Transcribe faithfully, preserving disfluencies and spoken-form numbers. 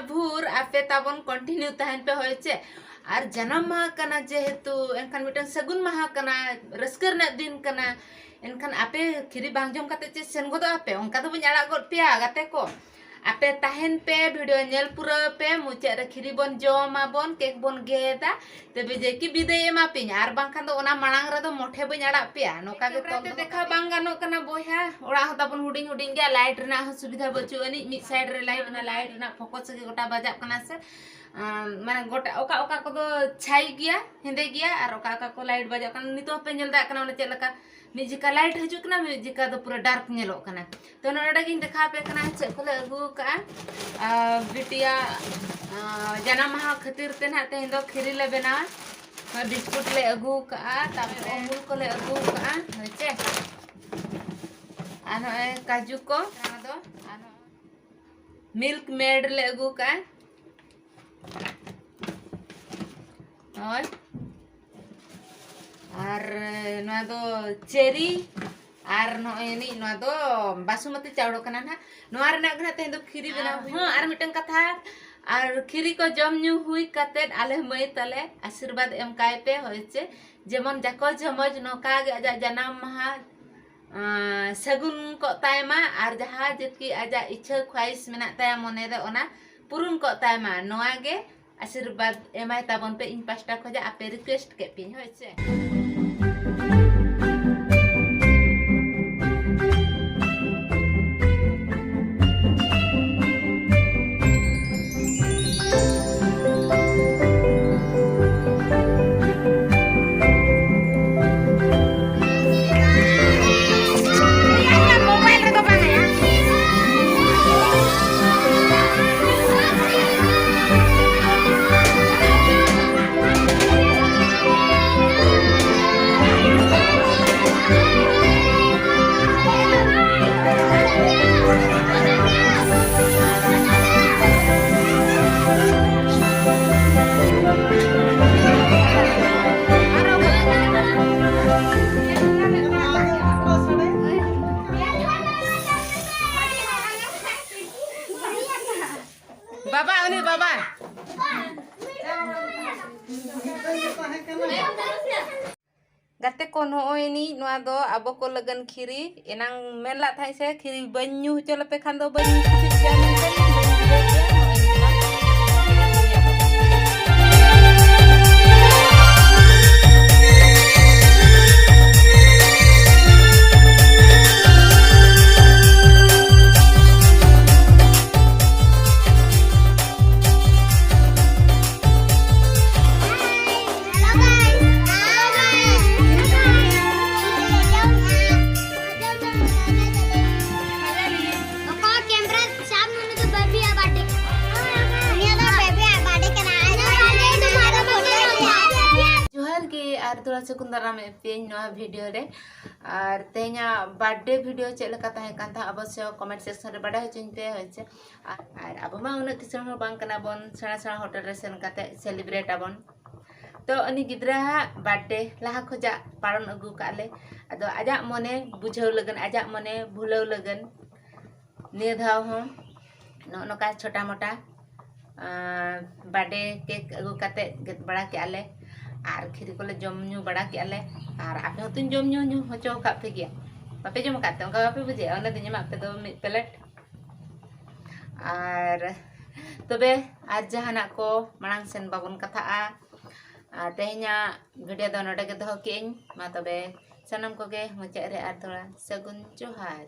ᱵᱷᱳᱨ ᱟᱯᱮ ᱛᱟᱵᱚᱱ continue ᱛᱟᱦᱮᱱ ᱯᱮ, ᱦᱳᱭ ᱪᱮ᱾ ᱟᱨ ᱡᱟᱱᱟᱢ ᱢᱟᱦᱟ ᱠᱟᱱᱟ ᱡᱮᱦᱮᱛᱩ, ᱮᱱᱠᱷᱟᱱ ᱢᱤᱫᱴᱟᱝ ᱥᱟᱹᱜᱩᱱ ᱢᱟᱦᱟ ᱠᱟᱱᱟ, ᱨᱟᱹᱥᱠᱟᱹ ᱨᱮᱱᱟᱜ ᱫᱤᱱ ᱠᱟᱱᱟ᱾ ᱮᱱᱠᱷᱟᱱ ᱟᱯᱮ ᱠᱷᱤᱨᱤ ᱵᱟᱝ ᱡᱚᱢ ᱠᱟᱛᱮ ᱪᱮᱫ ᱥᱮᱱ ᱜᱚᱫᱚᱜ ᱟᱯᱮ? ᱚᱱᱠᱟ ᱫᱚ ᱵᱟᱹᱧ ᱟᱲᱟᱜ ᱜᱚᱫ ᱯᱮᱭᱟ ᱜᱟᱛᱮ ᱠᱚ᱾ ᱟᱯᱮ ᱛᱟᱦᱮᱱ ᱯᱮ, video ᱧᱮᱞ ᱯᱩᱨᱟᱹᱣ ᱯᱮ, ᱢᱩᱪᱟᱹᱫ ᱨᱮ ᱠᱷᱤᱨᱤ ᱵᱚᱱ ᱡᱚᱢ ᱟᱵᱚᱱ, cake ᱵᱚᱱ ᱜᱮᱫᱟ, ᱛᱚᱵᱮ ᱡᱮ ᱠᱤ ᱵᱤᱫᱟᱹᱭ ᱮᱢᱟ ᱯᱮᱧ, ᱟᱨ ᱵᱟᱝᱠᱷᱟᱱ ᱫᱚ ᱚᱱᱟ ᱢᱟᱲᱟᱝ ᱨᱮᱫᱚ ᱢᱚᱴᱷᱮ ᱵᱟᱹᱧ ᱟᱲᱟᱜ ᱯᱮᱭᱟ᱾ ᱱᱚᱝᱠᱟ ᱜᱮ ᱛᱚᱞ ᱫᱚᱦᱚ ᱫᱮᱠᱷᱟᱣ ᱠᱟᱛᱮ ᱵᱟᱝ ᱜᱟᱱᱚᱜ ᱠᱟᱱᱟ ᱵᱚᱭᱦᱟ, ᱚᱲᱟᱜ ᱦᱚᱸ ᱛᱟᱵᱚᱱ ᱦᱩᱰᱤᱧ ᱦᱩᱰᱤᱧ ᱜᱮᱭᱟ, light ᱨᱮᱱᱟᱜ ᱦᱚᱸ ᱥᱩᱵᱤᱫᱷᱟ ᱵᱟᱹᱪᱩᱜ ᱟᱹᱱᱤᱡ, ᱢᱤᱫ side ᱨᱮ light ᱢᱮᱱᱟᱜᱼᱟ, light ᱨᱮᱱᱟᱜ focus ᱜᱮ ᱜᱚᱴᱟ ᱵᱟᱡᱟᱜ ᱠᱟᱱᱟ ᱥᱮ᱾ ᱟᱢ, ᱢᱟᱱᱮ ᱜᱚᱴᱟ ᱚᱠᱟ ᱚᱠᱟ ᱠᱚᱫᱚ ᱪᱷᱟᱭ ᱜᱮᱭᱟ, ᱦᱮᱸᱫᱮ ᱜᱮᱭᱟ, ᱟᱨ ᱚᱠᱟ ᱚᱠᱟ ᱠᱚ light ᱵᱟᱡᱟᱜ ᱠᱟᱱᱟ᱾ ᱱᱤᱛᱚᱜ ᱦᱚᱸᱯᱮ ᱧᱮᱞ ᱫᱟᱲᱮᱭᱟᱜ ᱠᱟᱱᱟ ᱚᱱᱟ ᱪᱮᱫ ᱞᱮᱠᱟ ᱢᱤᱫ ᱡᱚᱠᱷᱟ light ᱦᱤᱡᱩᱜ ᱠᱟᱱᱟ, ᱢᱤᱫ ᱡᱚᱠᱷᱟ ᱫᱚ ᱯᱩᱨᱟᱹ dark ᱧᱮᱞᱚᱜ ᱠᱟᱱᱟ᱾ ᱛᱚ ᱱᱚᱰᱮ ᱜᱤᱧ ᱫᱮᱠᱷᱟᱣ ᱟᱯᱮ ᱠᱟᱱᱟ ᱪᱮᱫ ᱠᱚᱞᱮ ᱟᱹᱜᱩ ᱟᱠᱟᱫᱼᱟ᱾ ᱟᱨ ᱵᱤᱴᱤᱭᱟᱜ, ᱟᱨ ᱡᱟᱱᱟᱢ ᱢᱟᱦᱟ ᱠᱷᱟᱹᱛᱤᱨ ᱛᱮ ᱱᱟᱦᱟᱜ ᱛᱮᱦᱮᱧ ᱫᱚ ᱠᱷᱤᱨᱤ ᱞᱮ ᱵᱮᱱᱟᱣᱟ᱾ ᱱᱚᱣᱟ ᱵᱤᱥᱠᱩᱴ ᱞᱮ ᱟᱹᱜᱩ ᱟᱠᱟᱫᱼᱟ, ᱛᱟᱨᱯᱚᱨ ᱚᱢᱩᱞ ᱠᱚᱞᱮ ᱟᱹᱜᱩ ᱟᱠᱟᱫᱼᱟ, ᱦᱳᱭ ᱪᱮ᱾ ᱟᱨ ᱱᱚᱜᱼᱚᱭ ᱠᱟᱡᱩ ᱠᱚ, ᱱᱚᱣᱟ ᱫᱚ, ᱟᱨ ᱱᱚᱜᱼᱚᱭ milk maid ᱞᱮ ᱟᱹᱜᱩ ᱟᱠᱟᱫᱼᱟ᱾ ᱦᱳᱭ᱾ ᱟᱨ ᱱᱚᱣᱟ ᱫᱚ ᱪᱮᱨᱤ, ᱟᱨ ᱱᱚᱜᱼᱚᱭ ᱟᱹᱱᱤᱡ ᱱᱚᱣᱟ ᱫᱚ ᱵᱟᱥᱩᱢᱚᱛᱤ ᱪᱟᱣᱞᱮ ᱠᱟᱱᱟ ᱱᱟᱦᱟᱜ᱾ ᱱᱚᱣᱟ ᱨᱮᱱᱟᱜ ᱜᱮ ᱱᱟᱦᱟᱜ ᱛᱮᱦᱮᱧ ᱫᱚ ᱠᱷᱤᱨᱤ ᱵᱮᱱᱟᱣ ᱟᱨ ᱦᱩᱭᱩᱜᱼᱟ᱾ ᱦᱚᱸ, ᱟᱨ ᱢᱤᱫᱴᱟᱝ ᱠᱟᱛᱷᱟ, ᱟᱨ ᱠᱷᱤᱨᱤ ᱠᱚ ᱡᱚᱢ ᱧᱩ ᱦᱩᱭ ᱠᱟᱛᱮᱫ ᱟᱞᱮ ᱢᱟᱹᱭ ᱛᱟᱞᱮ ᱟᱥᱤᱨᱵᱟᱫᱽ ᱮᱢ ᱠᱟᱭ ᱯᱮ, ᱦᱳᱭ ᱪᱮ᱾ ᱡᱮᱢᱚᱱ ᱡᱟᱠᱚ ᱡᱚᱢᱚᱡᱽ ᱱᱚᱝᱠᱟ ᱜᱮ ᱟᱡᱟᱜ ᱡᱟᱱᱟᱢ ᱢᱟᱦᱟ, ᱟᱸ, ᱥᱟᱹᱜᱩᱱ ᱠᱚᱜ ᱛᱟᱭ ᱢᱟ, ᱟᱨ ᱡᱟᱦᱟᱸ ᱡᱮᱫ ᱠᱤ ᱟᱡᱟᱜ ᱤᱪᱪᱷᱟᱹ ᱠᱷᱣᱟᱦᱤᱥ ᱢᱮᱱᱟᱜ ᱛᱟᱭᱟ ᱢᱚᱱᱮ ᱨᱮ, ᱚᱱᱟ ᱯᱩᱨᱩᱱ ᱠᱚᱜ ᱛᱟᱭ ᱢᱟ᱾ ᱱᱚᱣᱟ ᱜᱮ ᱟᱥᱤᱨᱵᱟᱫᱽ ᱮᱢᱟᱭ ᱛᱟᱵᱚᱱ ᱯᱮ, ᱤᱧ ᱯᱟᱥᱴᱟ ᱠᱷᱚᱱᱟᱜ ᱟᱯᱮ request ᱠᱮᱫ ᱯᱮᱭᱟᱹᱧ, ᱦᱳᱭ ᱥᱮ᱾ ᱱᱚᱜᱼᱚᱭ ᱱᱤᱡ ᱱᱚᱣᱟ ᱫᱚ ᱟᱵᱚ ᱠᱚ ᱞᱟᱹᱜᱤᱫ ᱠᱷᱤᱨᱤ᱾ ᱮᱱᱟᱝ ᱢᱮᱱ ᱞᱟᱜ ᱛᱟᱦᱮᱸᱫ ᱥᱮ ᱠᱷᱤᱨᱤ ᱵᱟᱹᱧ ᱧᱩ ᱦᱚᱪᱚ ᱞᱮᱯᱮ ᱠᱷᱟᱱ ᱫᱚ ᱵᱟᱹᱧ ᱠᱩᱥᱤᱜ ᱜᱮᱭᱟ ᱢᱮᱱᱛᱮ, ᱵᱟᱹᱧ ᱵᱩᱡᱷᱟᱹᱣ ᱜᱮᱭᱟ᱾ ᱱᱚᱜᱼᱚᱭ ᱱᱤᱡ ᱱᱚᱣᱟ ᱠᱷᱤᱨᱤ ᱧᱩᱭᱟ᱾ ᱚᱠᱚᱭ ᱠᱮᱢᱨᱟ ᱥᱟᱵ ᱢᱮ, ᱩᱱᱤ ᱫᱚ ᱵᱟᱹᱵᱤᱭᱟᱜ ᱵᱟᱨᱛᱷᱰᱮ ᱠᱟᱱᱟ᱾ ᱱᱤᱭᱟᱹ ᱫᱚ ᱵᱟᱹᱵᱤᱭᱟᱜ ᱵᱟᱨᱛᱷᱰᱮ ᱠᱟᱱᱟ᱾ ᱡᱚᱦᱟᱨ ᱜᱮ ᱟᱨ ᱛᱷᱚᱲᱟ ᱥᱟᱹᱜᱩᱱ ᱫᱟᱨᱟᱢᱮᱫ ᱯᱮᱭᱟᱹᱧ ᱱᱚᱣᱟ ᱵᱷᱤᱰᱤᱭᱳ ᱨᱮ᱾ ᱟᱨ ᱛᱮᱦᱮᱧᱟᱜ ᱵᱟᱨᱛᱷᱰᱮ ᱵᱷᱤᱰᱤᱭᱳ ᱪᱮᱫ ᱞᱮᱠᱟ ᱛᱟᱦᱮᱸ ᱠᱟᱱ ᱛᱟᱦᱮᱸᱫ ᱚᱵᱚᱥᱥᱳᱭ ᱠᱚᱢᱮᱱᱴ ᱥᱮᱠᱥᱚᱱ ᱨᱮ ᱵᱟᱰᱟᱭ ᱦᱚᱪᱚᱧ ᱯᱮ ᱦᱳᱭ ᱥᱮ᱾ ᱟᱨ ᱟᱨ ᱟᱵᱚ ᱢᱟ ᱩᱱᱟᱹᱜ ᱠᱤᱥᱟᱹᱬ ᱦᱚᱲ ᱵᱟᱝ ᱠᱟᱱᱟ ᱵᱚᱱ ᱥᱮᱬᱟ ᱥᱮᱬᱟ ᱦᱳᱴᱮᱞ ᱨᱮ ᱥᱮᱱ ᱠᱟᱛᱮ ᱥᱮᱞᱤᱵᱨᱮᱴ ᱟᱵᱚᱱ᱾ ᱛᱚ ᱩᱱᱤ ᱜᱤᱫᱽᱨᱟᱹᱣᱟᱜ ᱵᱟᱨᱛᱷᱰᱮ ᱞᱟᱦᱟ ᱠᱷᱚᱡᱟᱜ ᱯᱟᱞᱚᱱ ᱟᱹᱜᱩ ᱠᱟᱜ ᱞᱮ᱾ ᱟᱫᱚ ᱟᱡᱟᱜ ᱢᱚᱱᱮ ᱵᱩᱡᱷᱟᱹᱣ ᱞᱟᱹᱜᱤᱫ, ᱟᱡᱟᱜ ᱢᱚᱱᱮ ᱵᱷᱩᱞᱟᱹᱣ ᱞᱟᱹᱜᱤᱫ ᱱᱤᱭᱟᱹ ᱫᱷᱟᱣ ᱦᱚᱸ ᱱᱚᱜᱼᱚ ᱱᱚᱝᱠᱟ ᱪᱷᱳᱴᱟ ᱢᱳᱴᱟ, ᱟᱸ, ᱵᱟᱨᱛᱷᱰᱮ ᱠᱮᱠ ᱟᱹᱜᱩ ᱠᱟᱛᱮ ᱜᱮᱫ ᱵᱟᱲᱟ ᱠᱮᱜᱼᱟ ᱞᱮ ᱟᱨ ᱠᱷᱤᱨᱤ ᱠᱚᱞᱮ ᱡᱚᱢ ᱧᱩ ᱵᱟᱲᱟ ᱠᱮᱜᱼᱟ ᱞᱮ᱾ ᱟᱨ ᱟᱯᱮ ᱦᱚᱸᱛᱚᱧ ᱡᱚᱢ ᱧᱩ ᱧᱩ ᱦᱚᱪᱚ ᱟᱠᱟᱫ ᱯᱮ ᱜᱮᱭᱟ, ᱵᱟᱯᱮ ᱡᱚᱢ ᱟᱠᱟᱫ ᱛᱮ ᱚᱱᱠᱟ ᱵᱟᱯᱮ ᱵᱩᱡᱷᱟᱹᱣᱟ? ᱚᱱᱟ ᱫᱚᱧ ᱮᱢᱟᱜ ᱯᱮ ᱫᱚ ᱢᱤᱫ ᱯᱞᱮᱴ᱾ ᱟᱨ ᱛᱚᱵᱮ ᱟᱨ ᱡᱟᱦᱟᱱᱟᱜ ᱠᱚ ᱢᱟᱲᱟᱝ ᱥᱮᱱ ᱵᱟᱵᱚᱱ ᱠᱟᱛᱷᱟᱜᱼᱟ᱾ ᱟᱨ ᱛᱮᱦᱮᱧᱟᱜ ᱵᱷᱤᱰᱤᱭᱳ ᱫᱚ ᱱᱚᱰᱮ ᱜᱮ ᱫᱚᱦᱚ ᱠᱮᱜᱼᱟᱹᱧ᱾ ᱢᱟ ᱛᱚᱵᱮ ᱥᱟᱱᱟᱢ ᱠᱚᱜᱮ ᱢᱩᱪᱟᱹᱫ ᱨᱮ ᱟᱨ ᱛᱷᱚᱲᱟ ᱥᱟᱹᱜᱩᱱ ᱡᱚᱦᱟᱨ᱾